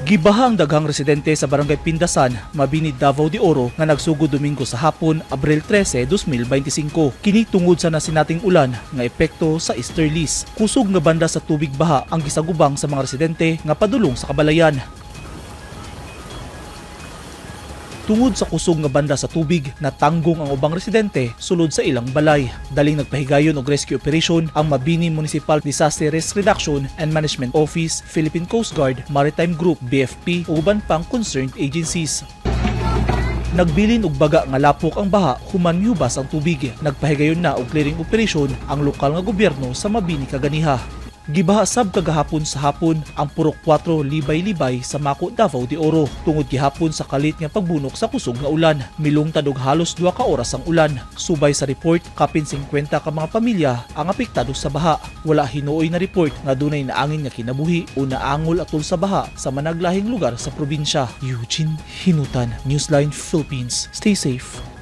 Gibaha ang daghang residente sa Barangay Pindasan, Mabini, Davao de Oro nga nagsugod Domingo sa hapon, Abril 13, 2025. Kini tungod sa nasinating ulan nga epekto sa easterlies. Kusog nga banda sa tubig baha ang gisagubang sa mga residente nga padulong sa kabalayan. Tungod sa kusog nga banda sa tubig, natanggong ang ubang residente sulod sa ilang balay. Daling nagpahigayon og rescue operation ang Mabini Municipal Disaster Risk Reduction and Management Office, Philippine Coast Guard, Maritime Group, BFP ug uban pang concerned agencies. Nagbilin og baga nga lapok ang baha human mihubas ang tubig. Nagpahigayon na og clearing operation ang lokal nga gobyerno sa Mabini kaganiha. Gibaha sab kagahapon sa hapon ang Purok 4, Libay-Libay sa Maco, Davao de Oro tungod gihapon sa kalit nga pagbunok sa kusog nga ulan. Milungtad og halos 2 ka oras ang ulan. Subay sa report, kapin 50 ka mga pamilya ang apektado sa baha. Wala hinuoy na report nga dunay naangin nga kinabuhi o naangol atol sa baha sa managlahing lugar sa probinsya. Eugene Hinutan, Newsline Philippines. Stay safe.